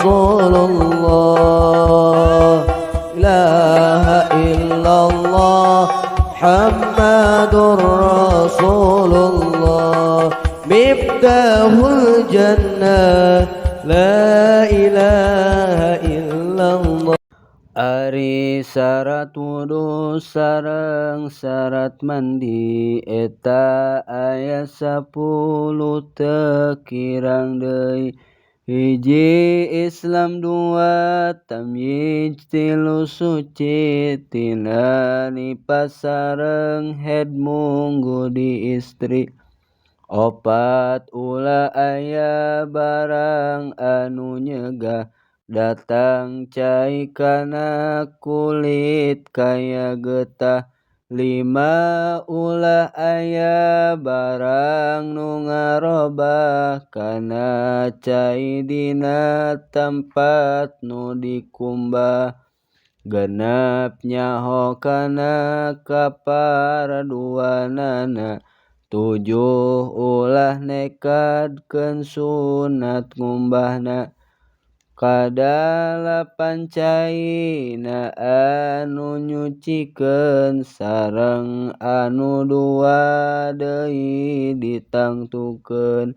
Rasulullah. Ilaha illallah Muhammadur Rasulullah. Miftahul jannah la ilaha illallah. Ari syarat wudu sareng syarat mandi eta aya 10 teu kirang deui. Hiji Islam, dua tamyiz, tilu suci tina nifas sareng haid munggu di istri. Opat ulah aya barang anu nyegah datang cai kana kulit kaya getah. Lima ulah aya barang nu ngarobah kana cai dina tempat nu dikumbah. Genep nyaho kana kaparduanana. Tujuh ulah nekadkeun sunat ngumbahna. Kadalapan caina anu nyucikeun sareng anu dua deui ditangtukeun.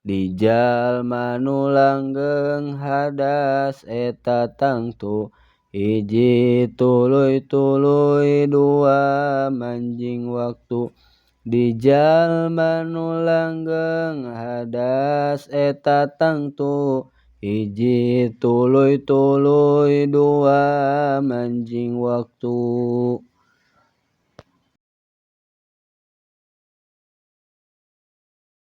Di jalma nu langgeng hadas eta tangtu. Hiji tuluy-tuluy, dua manjing waktu. Di jalma nu langgeng hadas eta tangtu. Hiji tuluy-tuluy, dua manjing waktu.